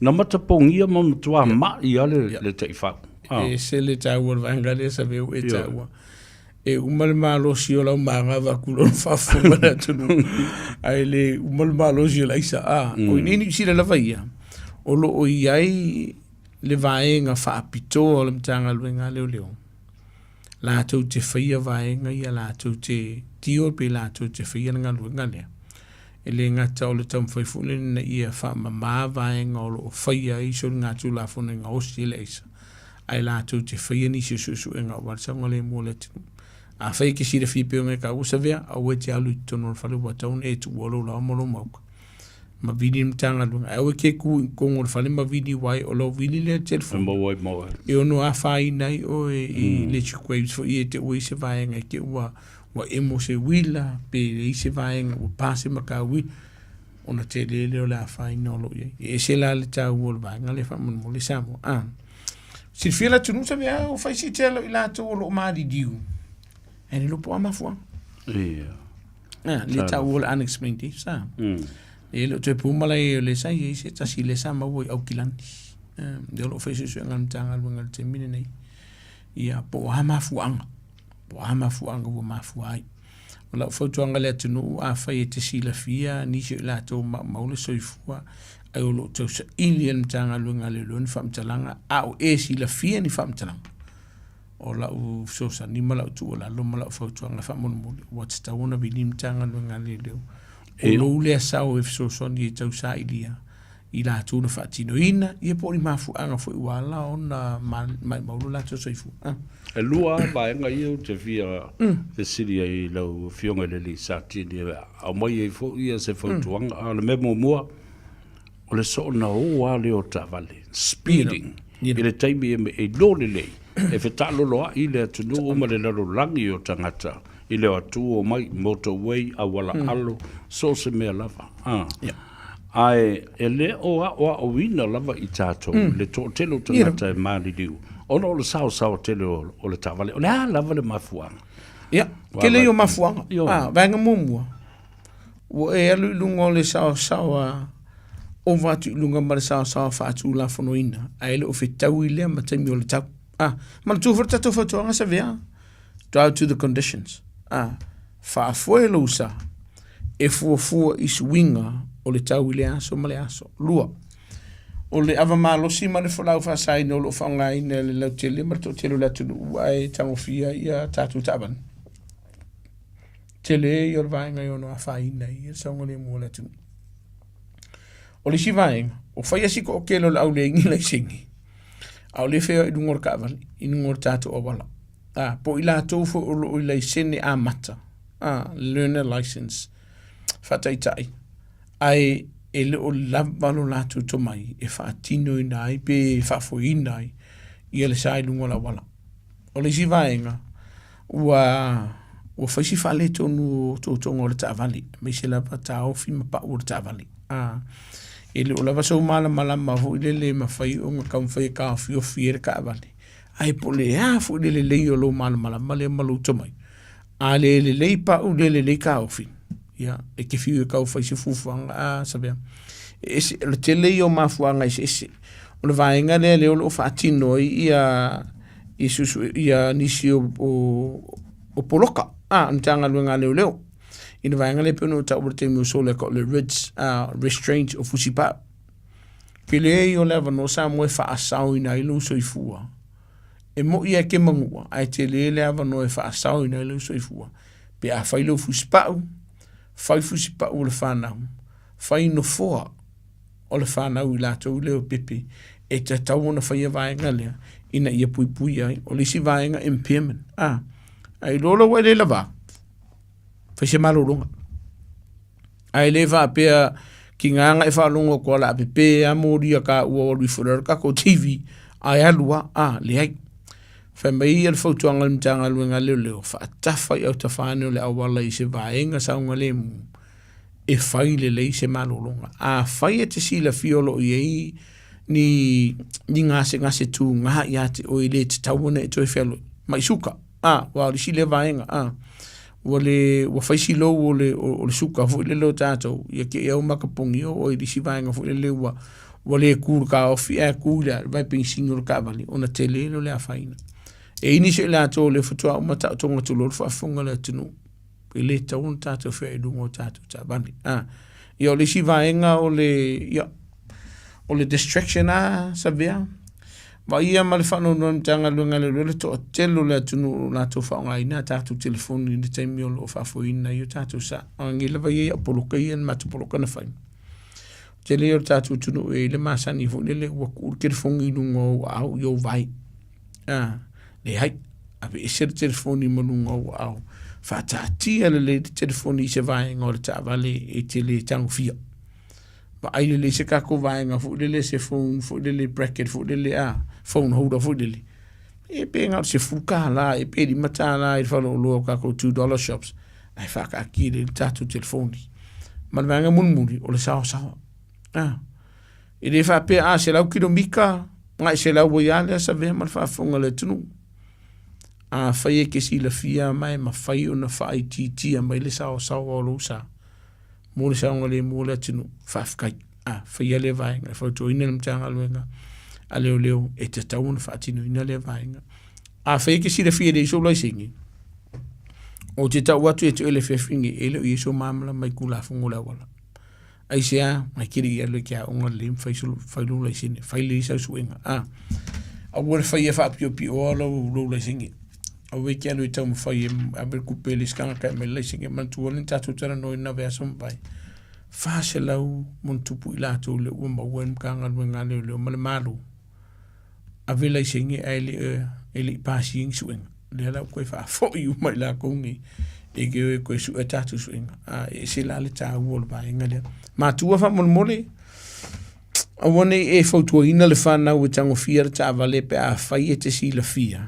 Na matapogia ma matua mai lava le taifau. E ese le taua o le vaega lea Saveu e taua. E uma le malosi o lau manava atu loa faafofoga le atunuu. Ae le uma le malosi o le aisa. O i inei Niu Sila lava ia, o lo o i ai le vaega faapitoa o le Matagaluega a Leoleo latou te faia vaega ia, latou te tio pe latou te faia le galuega lea. E le gata o le taumafai foi lea ina ia faamama vaega o lo o faia ai soligatulafono e gaosi ai le aisa, ae latou te faia nisi o suesuega aua le saogalemu o le atunuu. Afai e te silafia pei ona e taua Savea, aua e te alu i totonu o le fale ua tatau ona e tuua lou laoa ma lou mauka. Ma vili le Matagaluega. Ae aua e te tu i totonu o le fale ma vili aua o lau vili lea telefoni. E maua ai ma oe. E ono afaina ai oe i le Graves foi e te ua i se vaega e te ua ua emo se uila pe i se vaega ua pa se makau ona tele lea o le afaina o lo o i ai. E ese la le taua o le vaega lea faamolemole Samoa. Ah. Silafia le atunuu sa mea o fai si tele i latou o lo o maliliu. Ae le iloa po o a mafuaaga. Ia. Ah, le taua o le unexplained deaths, ah. E le o toe pau malae o lea sa i ai se tasi lea sa maua i Aukilani. Lea o lo o fai suesuega a le Matagaluega i le taimi lenei. Ia, po o a mafuaaga, po o a mafuaaga ua mafua ai. O lau fautuaga i le atunuu, afai e te silafia nisi o i latou ua maumau le soifua ae o lo o tausaili e le Matagaluega a Leoleo ni faamatalaga, a o e silafia ni faamatalaga, o lau fesoasoani ma lau tuualalo ma lau fautuaga faamolemole, ua tatau ona vili le Matagaluega a Leoleo. O lou lea sao e fesoasoani e tausailia i latou na faatinoina, ia po o ni mafuaaga foi ua ala ona maumau lo latou soifua. E lua lava vaega ia ou te fia fesili ai i lau Afioga i le alii Satini e aumai ai foi ia se fautuaga. A o le mea muamua, o le soona o lava lea o taavale, speeding, i le taimi e iloa lelei e fetaaloloai le atunuu ma le lalolagi o tagata i le o atu o mai, motorway, auala alo, so o se mea lava. Ae e le o aoaoina lava i tatou le toatele o tagata e maliliu ona o le saosaoa tele o le taavale. O le a lava le mafuaaga? Ia, tele ia o mafuaaga. A, vaega muamua, ua e alu i luga o le saosaoa ova atu i luga ma le saosaoa faatulafonoina, ae le o fetaui lea ma taimi o le tau. A, manatua foi le tatou fautuaga Savea, drive to the conditions. A, faafoe lou sa e fuafua i suiga o le tau i le aso ma le aso. Lua, o le ava malosi ma le folau faasaina o lo o faaaogaina e le lautele ma le toatele o le atunuu ae tagofia ia tatou taavale. Tele ia o le vaega e ono afaina ai le saogalemu o le atunuu. O le isi vaega, ua fai si toatele o le au leai ni laisene, a o lea e feoai i luga o le taavale, i luga o le tatou auala. A, po o i latou foi o lo o i laisene amata, a, learner license, faataitai, ae e le o lava lo latou tomai e faatinoina ai pe faafoeina ai ia le sa i luga o le auala. O le isi vaega, ua ua fai si faaletonu o totoga o le taavale, aemaise lava taofi ma pau o le taavale. A, e le o lava sou malamalama foi lele e mafai ona taumafai e taofiofi ai le taavale, ae po o le a foi le lelei o lou malamalama lea ma lou tomai, a le lelei pau le lelei taofi, ia, e te fiu e tau fai se fuafuaga a Savea. E ese, o le tele ia o mafuaaga eseese. O le vaega lea lea o lo o faatino ai ia i susu ia nisi o, o, o poloka a Matagaluega a Leoleo. I le vaega lea e pei ona ou taua i le taimi ua sola o le RIDs, restraint o Fusipau. Tele ia o le avanoa Samoa e faasaoina ai lou soifua. E moi e ke manua, ae tele le avanoa e faasaoina ai lou soifua. Pe a fai lou fusipau, fai fusipau o le fanau, fai nofoa o le fanau i latou lea o pepe, e tatau ona faia vaega lea ina ia puipuia ai. O le isi vaega impairment, a, a iloa loa ua e le lava, fai se malologa. Ae le faapea tiga na e faalogo atu o le a pepe lava moli a taua o alu ifo i lalo o le tatou TV ae alu lava, a, leai. Fai mai ia le fautuaga a le Matagaluega a Leoleo, faatafa i autafa ane o le auala i se vaega saogalemu e fai lelei se malologa. Afai e te silafia o lo o i ai ni, ni gasegase tuga ia te oe e le tatau ona e toe fealuai, mai suka. A, aua o le isi lea vaega, a, ua le, ua fai si lou o le, o le suka foi lele o tatou, ia te i au makapogi o oe i le isi vaega foi lele ua, ua le ku i le taofi ae ku i le vae penisini o le taavale, ona tele lea o le afaina. E i ai nisi o i latou o lea faatoa uma taotoga tulou le faafofoga a le atunuu, e le tatau ona tatou feai i luga o tatou taavale. A, ia o le isi vaega o le, ia, o le distraction a Savea, Vaaia ma le faanoanoa i le Matagaluega a Leoleo le toatele o le atunuu o lo o latou faaaogaina a tatou telefoni i le taimi o lo o faafoeina ai o tatou sa. O nei lava ia i au poloka ia, na matou poloka na fai. O tele ia o le tatou atunuu e i ai le masani foi lele ua tuu le telefoni i luga o ou aao i ou vae. A, leai, aveese le telefoni ma luga o ou aao. Faataatia lelei le telefoni i se vaega o le taavale e te le tagofia. Vaai lelei se tatou vaega foi lele, se phone foi lele, bracket foi lele, a, phone holder foi lele, e pe na o le $10, e pe $5 i le faleoloa o tatou $2 shops, ae faataatia lelei le tatou telefoni. Ma le vaega mulimuli, o le saosaoa. A, e le faapea a 100 kilomita, na e 100 ai lava lea Savea ma le faafofoga a le atunuu. Afai e te silafia ma e mafai ona faaitiitia mai le saosaoa o lou sa, mo le saogalemu o le atunuu, faafetai. A faia lea vaega, e fautuaina le Matagaluega a Leoleo e tatau ona faatinoina lea vaega. Afai e te silafia e leai sou laisene, ou te tau atu ia te oe le afiafi lenei, e le o i ai sou malamalama i Tulafono o le auala. Aisea? Mai te le i alu e te aoga lelei ma fai fai lou laisene, fai lelei sau suega. Aua le faia faapiopioa lou, lou laisene. Aua e te alu e taumafai e ave le tupe i le isi tagata e aumai le laisene. Manatua le tatou talanoaina vaiaso ua mavae, 400+ i latou lea ua maua e le Matagaluega a Leoleo ma le Malo ave laisene ae le i pasia ni suega. Lea la ua toe faafoi uma i latou nei e te o e toe sue tatou suega. A e ese la le taua o le vaega lea. Matua faamolemole, aua ne i e fautuaina le fanau e tagofia le taavale pe afai e te silafia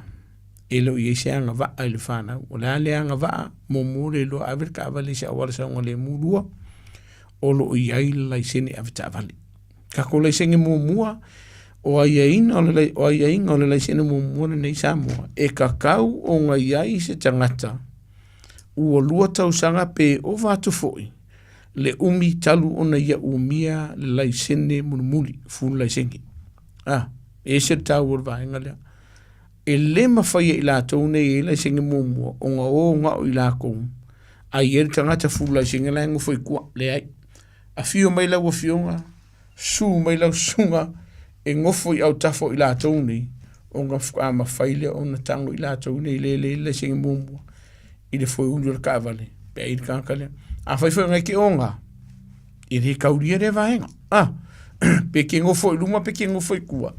e le o i ai se agavaa i le fanau. O le a le agavaa? Muamua le iloa ave le taavale i se auala saogalemu. Lua, o lo o i ai le laisene avetaavale. Tatou laisene muamua, o aiaiga o le, o aiaiga o le laisene muamua lenei i Samoa, e tatau ona i ai se tagata ua 2 tausaga pe ova atu foi le umi talu ona ia umia le laisene mulimuli, full laisene. E ese le taua o le vaega lea. E le mafai e i latou nei e i ai laisene muamua ona o na o i latou, a i ai le tagata full laisene la e nofo i tua. Leai. Afio mai lau afioga, susu mai lau susuga e nofo i autafa o i latou nei, ona faatoa mafai lea ona tago i latou nei le le laisene muamua i le foeuli o le taavale pe a i le tagata lea. Afai foi ona e te oga, e le taulia lea vaega. Pe te nofo i luma pe te nofo i tua,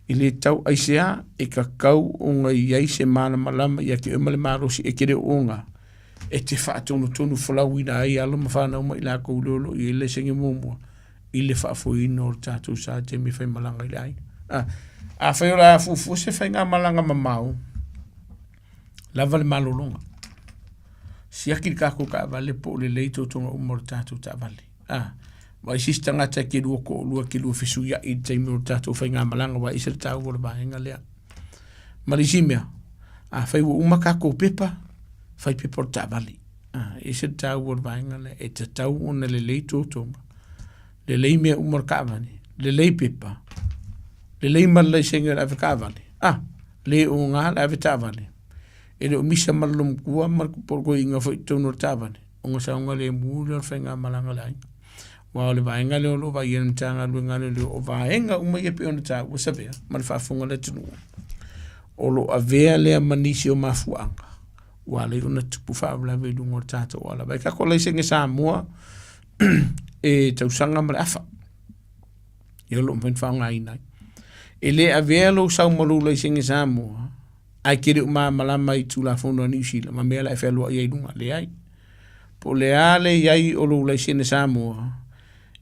e le tau aisea e tatau ona i ai se malamalama ia te oe ma le malosi e te le o oga e te faatonutonu folauina ai alo ma fanau ma i latou lea o lo o i ai le laisene muamua i le faafoeina o le tatou sa i taimi e faimalaga i le aiga. Afai o le a fuafua se faigamalaga mamao, lava le malologa. Siaki le tatou taavale po o lelei totoga uma o le tatou taavale. Vaai se isi tagata e te lua toalua e te lua fesuiai i le taimi o le tatou faigamalaga aua e ese le taua o le vaega lea. Ma le isi mea, afai ua uma tatou pepa, fai pepa o le taavale. E ese le taua o le vaega lea, e tatau ona lelei totoga, lelei mea uma o le taavale, lelei pepa, lelei ma le laisene o le avetaavale. Le oga le avetaavale, e le o misa ma le loomatua ma le toeaina foi i totonu o le taavale, ona saogalemu lea o le faigamalaga a le aiga. Aua o le vaega lea o lo o vaaia e le Matagaluega a Leoleo, o vaega uma ia e pei ona taua Savea ma le faafofoga a le atunuu, o lo o avea lea ma nisi o mafuaaga ua ala ai ona tupu faalavelave i luga o le tatou auala. Vaai tatou laisene Samoa e tausaga ma le afa ia o lo o mafai ona faaaogaina ai. E le avea lou sau ma lou laisene Samoa ae te le o malamalama i Tulafono a Niu Sila ma mea la e fealuai ai i luga. Leai. Po o le a le i ai o lou laisene Samoa,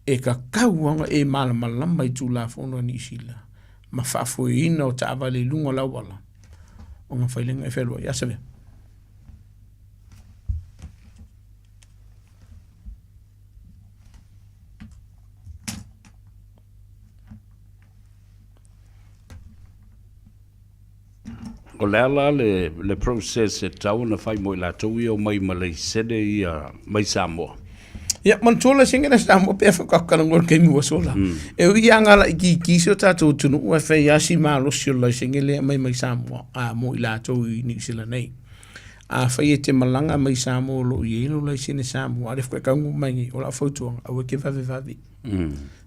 e tatau lava ona e malamalama i Tulafono a Niu Sila ma faafoeina o taavale i luga o le auala ona fai lea e fealuai. Ia Savea. O le a la le process e tatau ona fai mo i latou ia omai ma laisene ia mai Samoa? Ia, manatua laisene la Samoa pe afai tatou talanoa i le taimi ua sola. E ui lava ina laitiiti si o tatou atunuu ae fai lava si malosi o le laisene lea e aumai mai Samoa mo i latou i Niu Sila nei. Afai e te malaga mai Samoa o lo o i ai lou laisene Samoa, a o lea faatoa e taunuu mai nei, o lau fautuaga, aua e te vavevave.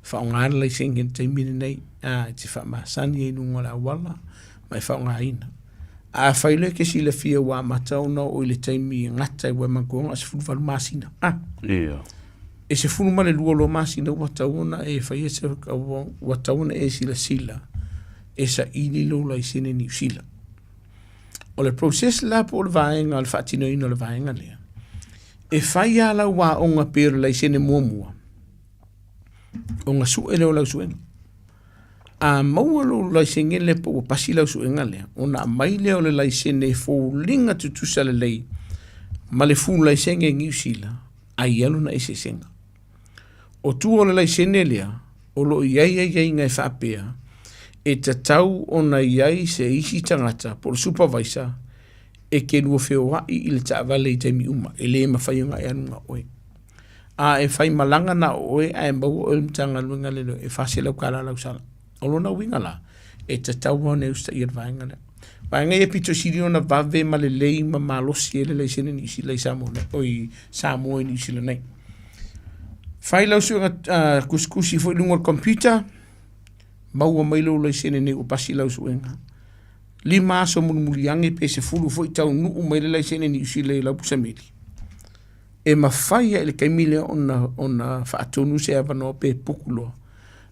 Faaaoga le laisene i le taimi lenei, e te faamasani ai i luga o le auala ma e faaaogaina. Afai loa e te silafia ua amata ona oo i le taimi e gata ai, ua e manatua na o le 18 masina, e 12 loa masina ua tatau ona e faia se, ua tatau ona e silasila e saili lou laisene Niu Sila. O le process la po o le vaega o le faatinoina o le vaega lea, e fai lava lau aoga pei o le laisene muamua, ona sue lea o lau suega. A maua lou laisene lea po ua pasi lau suega lea, ona aumai lea o le laisene e foliga tutusa lelei ma le full laisene i Niu Sila, a i ai lona eseesega. O tua o le laisene lea, o lo o i ai aiaiga e faapea, e tatau ona i ai se isi tagata po o le supervisor e te lua feoai i le taavale i taimi uma, e le mafai ona e alu na o oe. A e fai malaga na o oe ae maua oe e le Matagaluega a Leoleo, e $400 lau sala. O lona uiga la, e tatau lava ona e usitaia le vaega lea. Vaega ia pito sili ona vave ma lelei ma malosi ai le laisene Niu Sila i Samoa nei, oi Samoa i Niu Sila nei. Fai lau suega kusikusi foi i luga o le computer, maua mai lou laisene nei ua pasi lau suega. 5 aso mulimuli ane pe 10 foi taunuu mai le laisene Niu Sila i lau pusameli. E mafai lava i le taimi lea ona faatonu se avanoa pe puku loa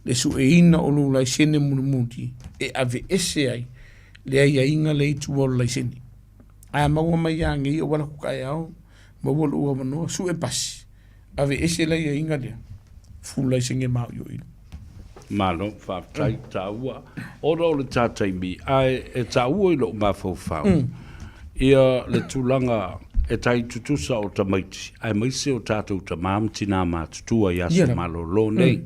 le sueina o lou laisene mulimuli e aveese ai le aiaiga lea i tua o le laisene. A maua mai ia nei ou alu atu taeao, maua lou avanoa, sue pasi, aveese le aiaiga lea, full laisene maoioio. Malo, faafetai, taua. Ona o le ta taimi, ae e taua i lou mafaufau, ia le tulaga e tai tutusa o tamaiti, aemaise o tatou tama ma tina matutua i aso malolo nei.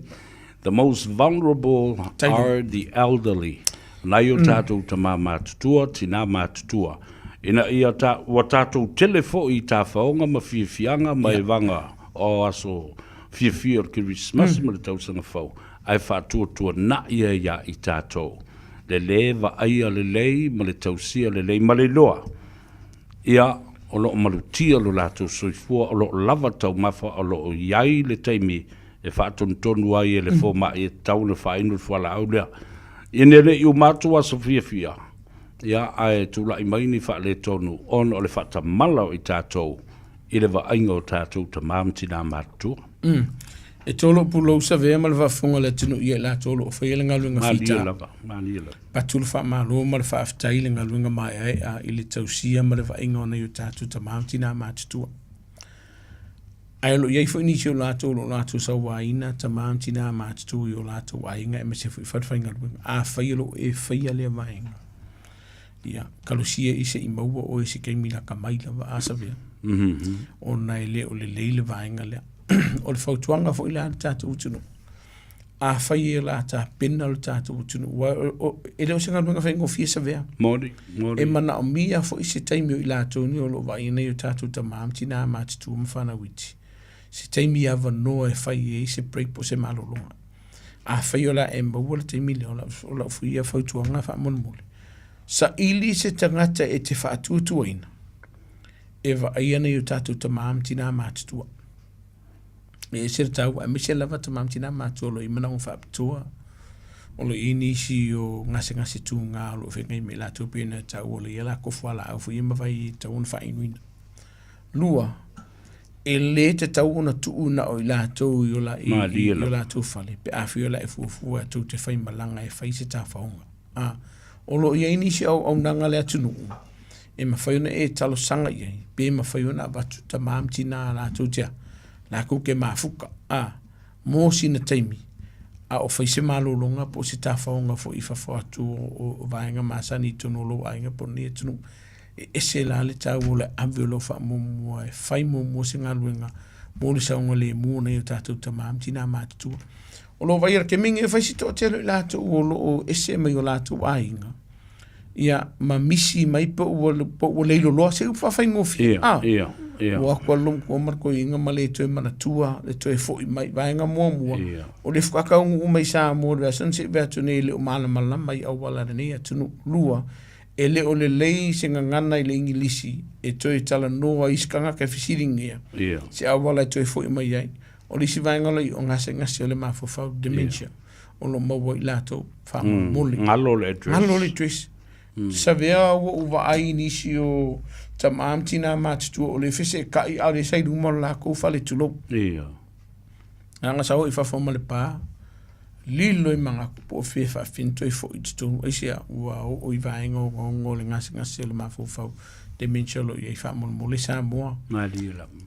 The most vulnerable are the elderly. Nai o tatou tama matutua, tina matutua. Ina ia ta, ua tatou tele foi i tafaoga ma fiafiaga ma evaga o aso fiafia o le Kerisimasi ma le tausaga fou, ae faatuatuanai ai ia i tatou le lē vaaia lelei ma le tausia lelei ma le iloa, ia, o lo o malutia lo latou soifua, o lo o lava taumafa, o lo o i ai le taimi e faatonutonu ai e le fomai e tatau ona faainu le fualaau lea. Ina ne i uma atu aso fiafia, ia, ae tulai mai ni faaletonu ona o le faatamala o i tatou i le vaaiga o tatou tama ma tinā matutua. E tolu pulou savea ma le faafofoga a le atunuu ia i latou o lo o faia le galuega Malie fita. lava, malie lava. Avatu le faamalo ma le faafetai i le galuega maeaea i le tausia ma le vaaiga o nai o tatou tama ma tinā matutua. Ae o lo o i ai foi nisi o latou o lo o latou sauaina tama ma tinā matutua i o latou aiga aemaise foi falefaigaluega. Afai o lo o e faia lea vaega, Ia, kalosia i se i maua oe i se taimi lata mai lava a Savea. Ona e le o lelei le vaega lea. O le fautuaga foi la a le tatou atunuu, afai e la tapena le tatou atunuu, aua e le o se galuega faigofie Savea. Moni, moni. E manaomia foi se taimi o i latou nei o lo o vaaia nei o tatou tama ma tina matutua ma fanau iti, se taimi avanoa e fai ai se break po o se malologa. Afai o le a e maua le taimi lea, o lau foi ia fautuaga faamolemole, saili se tagata e te faatuatuaina e vaaia nai o tatou tama ma tina matutua. E ese le taua, aemaise lava tama ma tina matutua o lo o i ai manaoga faapitoa, o lo o i ai nisi o gasegase tuga o lo o feagai ma i latou pei ona taua o lo o i ai latou fualaau foi ia ma vai e tatau ona faainuina. Lua, e lē tatau ona tuu na o i latou i o latou fale pe afai o le a e fuafua tou te faimalaga e fai se tafaoga. A, o lo o i ai nisi auaunaga a le atunuu e mafai ona e talosaga i ai pe mafai ona avatu tama ma tina latou te a, latou te mafuta, a, mo sina taimi a o fai se malologa po o se tafaoga foi i fafo atu o vaega masani i totonu o lou aiga po o lenei atunuu. E ese la le taua o le ave o lau faamuamua e fai muamua se galuega mo le saogalemu o nai o tatou tama ma tinā matutua. O lo o vaaia i le taimi lenei e fai si toatele o i latou o lo o ese mai o latou aiga, ia ma misi mai pe ua leiloloa se upu faafaigofie. Ua o atu lava le matua ma le toeaina ma le toe manatua le toe foi mai. Vaega muamua, o le faatoa taunuu mai Samoa i le vaiaso na se i vae atu nei e le o malamalama i auala a lenei atunuu. Lua, E le o lelei se gagana i le Igilisi e toe talanoa i isi tagata e fesiligia se auala e toe foi mai ai. O le isi vaega o le iʻa gasegase o le mafaufau, dementia, o lo o maua i latou faamolemole. Galo le address. Galo le address. Savea ua ou vaai i nisi o tama ma tina matutua o lea e feseetai a o lea sa i luma o le latou fale tulou. Leaga sa o i fafo ma le pa, lilo i manatu po o fea faafefea ona toe foi i totonu. Aisea? Ua oo i vaega ogaoga o le gasegase o le mafaufau, dementia o lo o i ai. Faamolemole Samoa,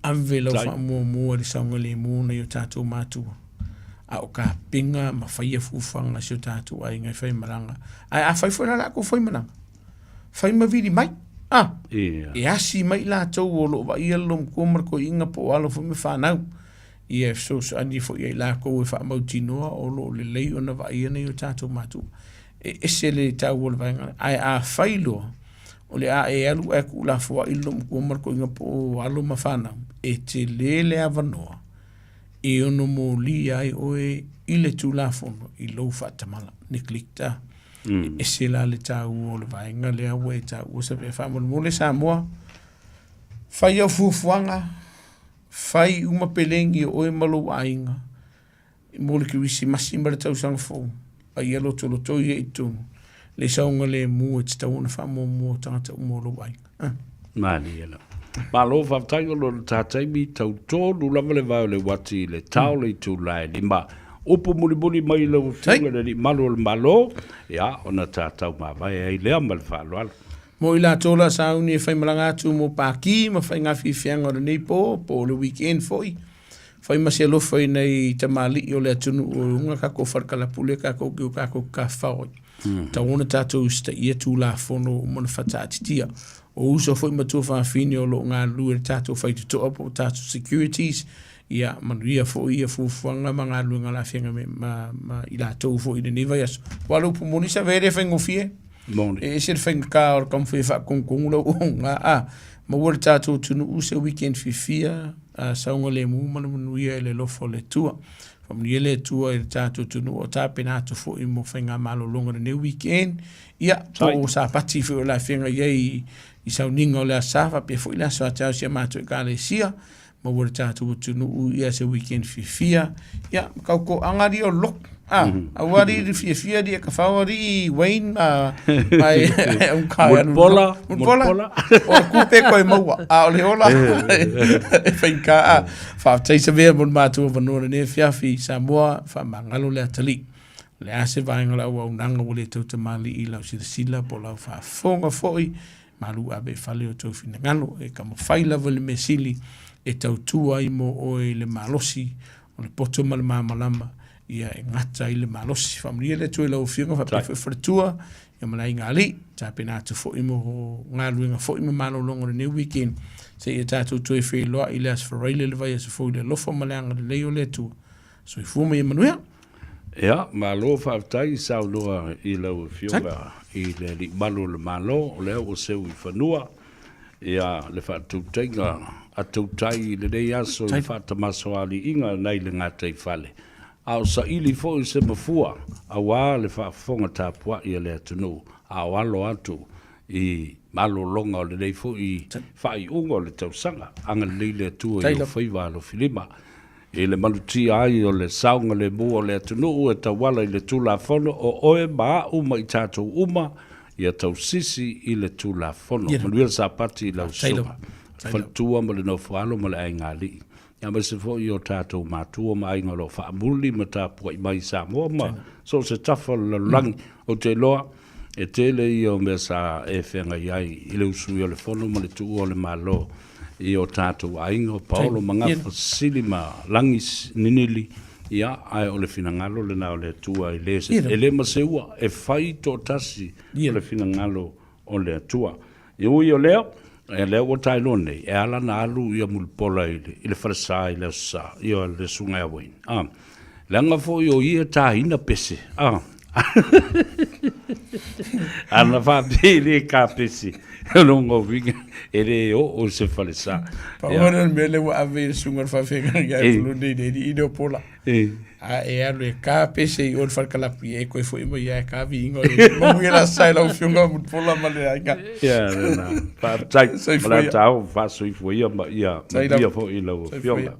ave lau faamuamua i le saogalemu o nai o tatou matua, a o tapena ma faia fuafuaga a si o tatou aiga e faimalaga. Ae afai foi la o le a tou faimalaga, fai ma vili mai. A, e asi mai i latou o lo o vaaia le loomatua ma le toeaina po o alo foi ma fanau. Ia e fesoasoani foi ia i latou e faamautinoa o lo o lelei ona vaaia nai o tatou matua. E ese le taua o le vaega lea. Ae afai loa o le a e alu ae tuulafoai le loomatua ma le toeaina po o alo ma fanau, e tele le avanoa e ono molia ai oe i le Tulafono i lou faatamala, neglect. E ese la le taua o le vaega lea ua e taua Savea. Faamolemole Samoa, fai au fuafuaga, fai uma pelegi o oe ma lou aiga mo le Kerisimasi ma le tausaga fou, a ia lotolotoi ai i totonu le saogalemu e tatau ona faamuamua o tagata uma o lou aiga. Ah. Malie lava. Malo faafetai o lo ta taimi tau tolu lava le vae o le uati i le tao le itula e lima. Upu mulimuli mai lau afioga i le Alii Malu o le Malo, ia ona tatau mavae ai lea ma le faaaloalo. Mo i latou la sauni e faimalaga atu mo pākī ma faiga fiafiaga o lenei po, po o le weekend foi, fai ma se alofa i nai tamalii o le atunuu o luga kakou falekalapule kakou ki o kakou kafao ai. Tatau ona tatou usitaia Tulafono ua uma ona fataatitia. O uso foi ma tuafafine o lo o galulue i le tatou faitotoa po o tatou securities, ia manuia foi ia fuafuaga ma galuega o le a feagai ma, ma, ma i latou foi i lenei vaiaso. Aua o le upu moni sa e le faigofie. Moni. E ese le faigata o le taumafai e faatogitogu lau auaunaga, a maua le tatou atunuu se weekend fiafia, a saogalemu ma le manuia i le alofa o le Atua. Faamanuia le Atua i le tatou atunuu o tapena atu foi mo faigamalologa i lenei weekend. Ia, po o Sapati foi o le a feagai ai i sauniga o le Aso Sa faapea foi le Aso Atiao i si a matou Ekalesia. Maua le tatou atunuu ia se weekend fiafia. Ia, ma tautoaga alii o le lotu. Ah, aua alii le fiafia alii e kafao alii Wayne ma ma e augata e alu i le Mulipola, lotu. Mulipola. mulipola. O le kupe koe maua, a o le ola e faigata. Ah, Faafetai Savea mo le matou avanoa i lenei afiafi i Samoa, faamagalo le atalii. O le a se vaega o le auaunaga ua le tautamalii i lau silasila po o lau faafofoga foi, malu ave i fale o tou finagalo. E taumafai lava i le mea sili e tautua ai mo oe i le malosi o le poto ma le malamalama, ia e gata ai le malosi. Faamanuia le Atua i lau Afioga faapea foi faletua ia ma le aiga alii, tapena atu foi mo galuega foi ma malologa o lenei weekend, seia tatou toe feiloai i le Aso Faraile le vaiaso fou i le alofa ma le agalelei o le Atua. Soifua ma ia manuia. Ia, malo faafetai saunoa i lau Afioga i le Alii Malu o le Malo, o lea ua seu i fanua ia le faatautaiga a tautai i lenei aso i le faatamasoaliiga nai le gataifale, a o saili foi se mafua aua le faafofoga tapuai a le atunuu a o alo atu i malologa o lenei foi faaiuga o le tausaga. Agalelei le Atua i ou faiva alofilima i le malutia ai o le saogalemu o le atunuu e tauala i le Tulafono, o oe ma a'u ma i tatou uma, ia tausisi i le Tulafono. Manuia le Sapati i lau susuga, le faletua ma le nofoalo ma le aigaalii, aemaise foi o tatou matua ma aiga o lo o faamuli ma tapuai mai i Samoa ma so o se tafa o le lalolagi. Ou te iloa, e tele ia o mea sa e feagai ai i le usui o le Fono ma le tuua o le Malo i o tatou aiga, o Paolo ma Gafa, Sili ma Lagi Ninili, ia, ae o le finagalo lena o le Atua e le, e le maseua, e fai toatasi o le finagalo o le Atua. E ui o lea, e lea ua tailoa nei, e ala ona alu ia Mulipola i le, i le falesa i le Aso Sa, ia le Susuga ia Wayne. Ah, leaga foi o ia e tāina pese. Ah. Ana faapea e le ka pese, o lona uiga e le oo i se falesa. Pau lea o le mea lea ua ave i le susuga i le faafeagaiga ia Puluni i le alii lea o Pola. A e alu e ka pese i o le falekalapu ia e koe foi mai ia e ka viiga o le Alii. Manuia le aso sa i lau Afioga Mulipola ma le aiga. Ia lena. Faafetai. Soifua ia. Faasoifua ia ma ia manuia foi i lau Afioga.